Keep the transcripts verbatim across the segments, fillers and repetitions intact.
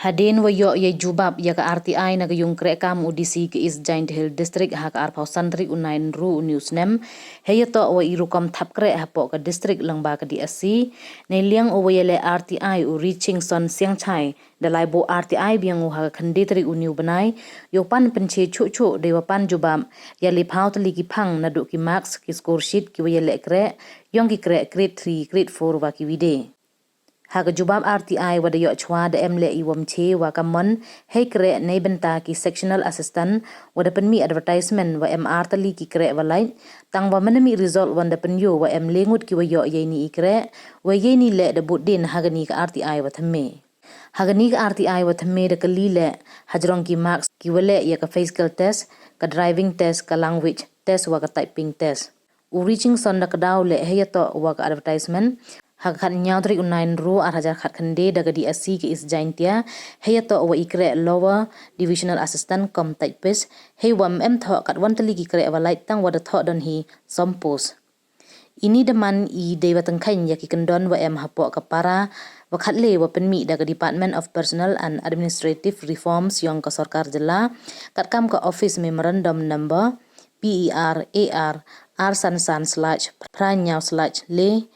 Hadien wa yoh yei jubab ya ka R T I na ka yung kreh kam u D C ka East Jaintia Hills District ha ka arphaw san tarik u Naiynru u ni u snem, heiyatoh wa i rukom thap kreh hapoh ka district lyngba ka D S C, neiliang u wa yaleh R T I u Richingson Siangshai, da lai buh R T I biang u ha ka khyndai tarik u ni u bnai, yow pan pynche chuh chuh dei wa pan jubab ya le phaw tylli ki phang naduh ki marks, ki score sheet ki wa yaleh kreh yong ki kreh grade three, grade four wa ki wi de. Ha ka jubab R T I wa da yoh chwa da em leh i wym che wa ka mon hei kreh neibynta ki sectional assistant, wa da pynmih advertisement wa em ar tylli ki kreh wa lait, tang wa mynda mih result wan da pynyoh wa em le ngut ki wa yoh yeini i kreh, wa yeini leh da bud dien ha kani ka R T I wa thymme. Ha kani ka R T I wa thymme da kylli leh hajrong ki marks ki wa leh ya ka physical test, ka driving test, ka language test wa ka typing test. U Richingson da kdaw leh heiyatoh wa ka advertisement ha ka khatynñiaw tarik u Naiynru ar hajar khatkhyndai da ka D S C ka East Jaintia, heiyatoh wa i kreh Lower Divisional Assistant cum typist, heiwa ym em thoh katwon tylli ki kreh wa lait, tang wa da thoh don hi som post. Ini da man i dei wa tyngkheiñ ya ki kyndon wa em hapoh ka para wa khatle wa pynmih da ka Department of Personnel and Administrative Reforms yong ka sorkar jylla, katkam ka Office Memorandum Number P E R A R ar san san slash phra ñiaw slash le,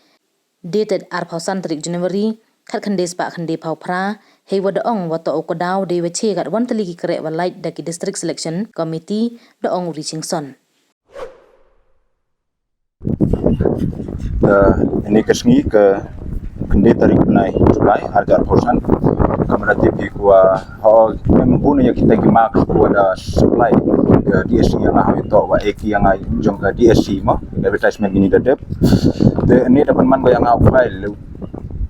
dated arphaw san tarik January khatkhyndai spah khyndai phaw phra, heiwa da ong wa toh u kdaw dei wa che katwon tylli ki kreh wa lait da ki District Selection Committee, da ong u Richingson. Ini ka sngi ka khyndai tarik bnai July ar hajar arphaw san, kamra tip hi kwah ho em bun ya kita ki marks kwah da supply ka D S C ya nga, hawitoh wa e ki ya nga jong ka D S C mo, advertisement ini da dep. Te ini da pynman ko ya nga file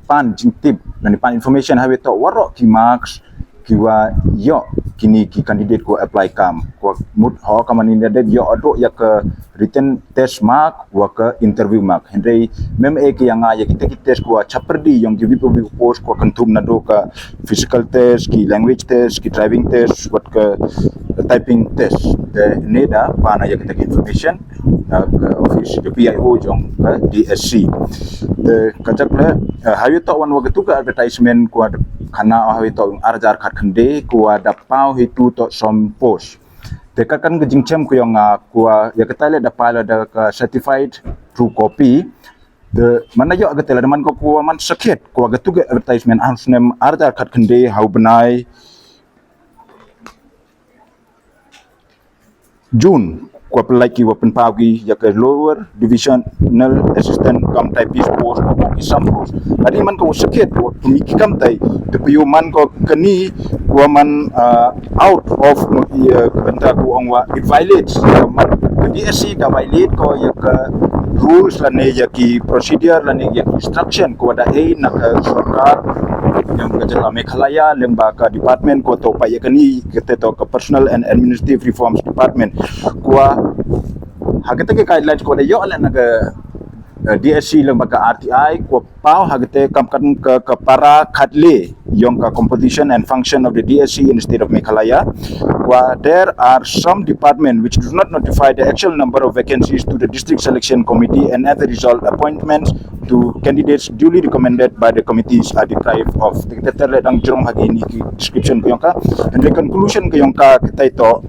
pan jingtip, nani pan information hawitoh waroh ki marks ki wa yoh kini ki candidate ko apply kam. Ko mut ho kamani da dep yoh adoh ya ka written test mark wa ka interview mark. Hynrei mem e ki ya nga ya kita ki test ko chapyrdi yong ki wi pa wi post ko kynthup naduh ka physical test, ki language test, ki driving test, wat ka typing test. Te ini da pan ya kita ki information, uh, ka office ka P I O jong ka D S C. Te ka jak le, uh, hawitoh wan wa ka tu ka advertisement ko khana hawitoh ar hajar khatkhyndai ko da paw hi tu toh som post. Te katkan ka jingchem ko yong nga ko ya ka tale da pala da ka certified true copy. Te mana yoh ka tale da man ko ko man sakhiat ko ka tu ka advertisement ar snem ar hajar khatkhyndai ha u bnai June, ko pynlait ki wa pynpaw ki ya ka Lower Divisional Assistant cum typist post, ko ki sam post. Ani man ko sakhiat ko kami ki kam tai, te pyu man ko kani ko man, uh, out of, uh, bynta ko ong wa it violates, uh, man ka D S C ka violate ko ya ka rules lane ya ki procedure lane ya ki instruction ko da e na ka sorkar yong ka jylla Meghalaya, lyngba ka department ko toh pa ya kani, kate toh ka Personnel and Administrative Reforms Department. Ko ha kate ki guidelines ko da yoh le na ka, eh, D S C lyngba ka R T I, ko paw ha kate kam kan ka, ka para khatle yong ka composition and function of the D S C in the state of Meghalaya. Ko there are some department which do not notify the actual number of vacancies to the District Selection Committee, and as a result, appointments to candidates duly recommended by the committees are deprived of. Te ter le dang jrong ha kini ki description ko yong ka. And the conclusion ko yong ka, kate toh,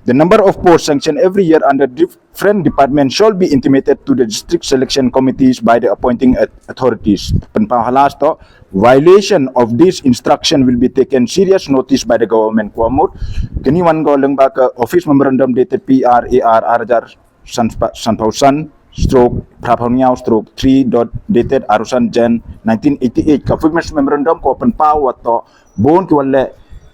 the number of posts sanctioned every year under different departments shall be intimated to the district selection committees by the appointing au-, authorities. Pynpaw halas toh, violation of this instruction will be taken serious notice by the government. Ko mut kini wan ko lyngba ka office memorandum dated P R A R ar hajar san pa-, sanphaw san stroke phraphaw ñiaw stroke three dot dated arphaw san Jan nineteen eighty-eight. Ka office memorandum ko pynpaw wa toh bun ki wa leh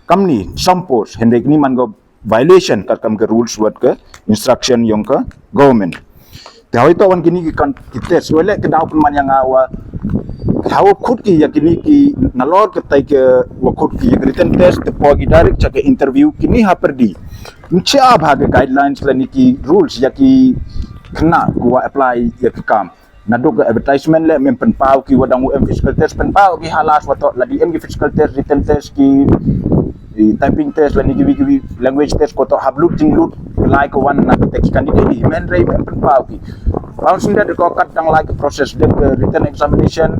kamni sam post, hynrei kini man ko violation katkam ka rules wat ka instruction yong ka government. Te hawitoh wan kini ki kan ki test, wa leh ka daw pynman ya nga wa hawa khut ki ya kini ki nalor ka tai ka wa khut ki ya ka written test, te poi ki direct cha ka interview, kini hapyrdi. Nche ab ha ka guidelines lane ki rules ya ki khynnah ko wa apply ya ki kam. Naduh ka advertisement le mem pynpaw ki wa dang u em physical test, pynpaw ki halas wa toh lada em ki physical test, written test, ki, ki typing test lane ki, ki language test ko toh hap lut jinglut lai ko wan na kita ki candidate, hynrei mem pynpaw ki. Paw sing da ko kat dang lai ka process de ka written examination,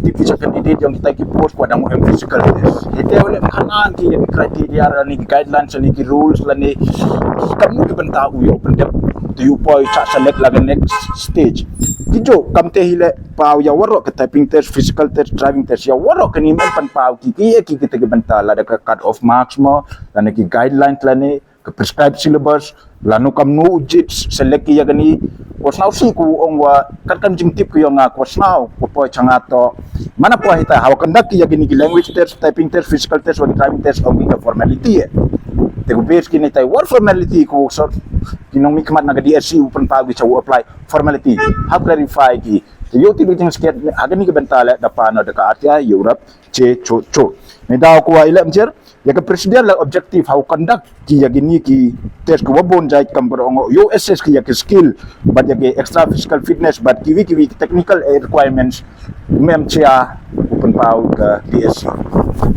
tip ki cha candidate yong kitai ki post wa dang em physical test. Hite u leh khana ki ya ki criteria lane ki guidelines lane ki rules lane kamnu ki bynta u yoh pyndep te u poi cha select la ka next stage. Ki jooh kamte hi leh paw ya waroh ka typing test, physical test, driving test, ya waroh kani man pynpaw ki ki ya ki kita ki bynta, lada ka cut off marks mo, lane ki guidelines lane ka prescribed syllabus, lano kamnu u jied select ki ya kani. Ko sñiaw si ko ong wa kat kam jingtip ki yong nga, ko sñiaw ko poi cha nga to. Mana poi hita hawa conduct ki ya kini ki language test, typing test, physical test, wa ki driving test, ong ki ka formality e. Te ko base kini tai war formality ko sor ki nongmihkhmat na ka D S C u pynpaw ki cha u apply formality. Ha clarify ki. Te yow tip ki jingskhiat ha kani ka bynta leh da pan o da ka atia yow rap che cho cho. Ni daw ko wa i leh mynchir ya ka president la objective hawa conduct ki ya kini ki test ko wa bun jait kam ko ong yow assess ki ya ki skill, bad ya ki extra physical fitness, bad kiwi kiwi ki technical requirements mem chia u pynpaw ka D S C.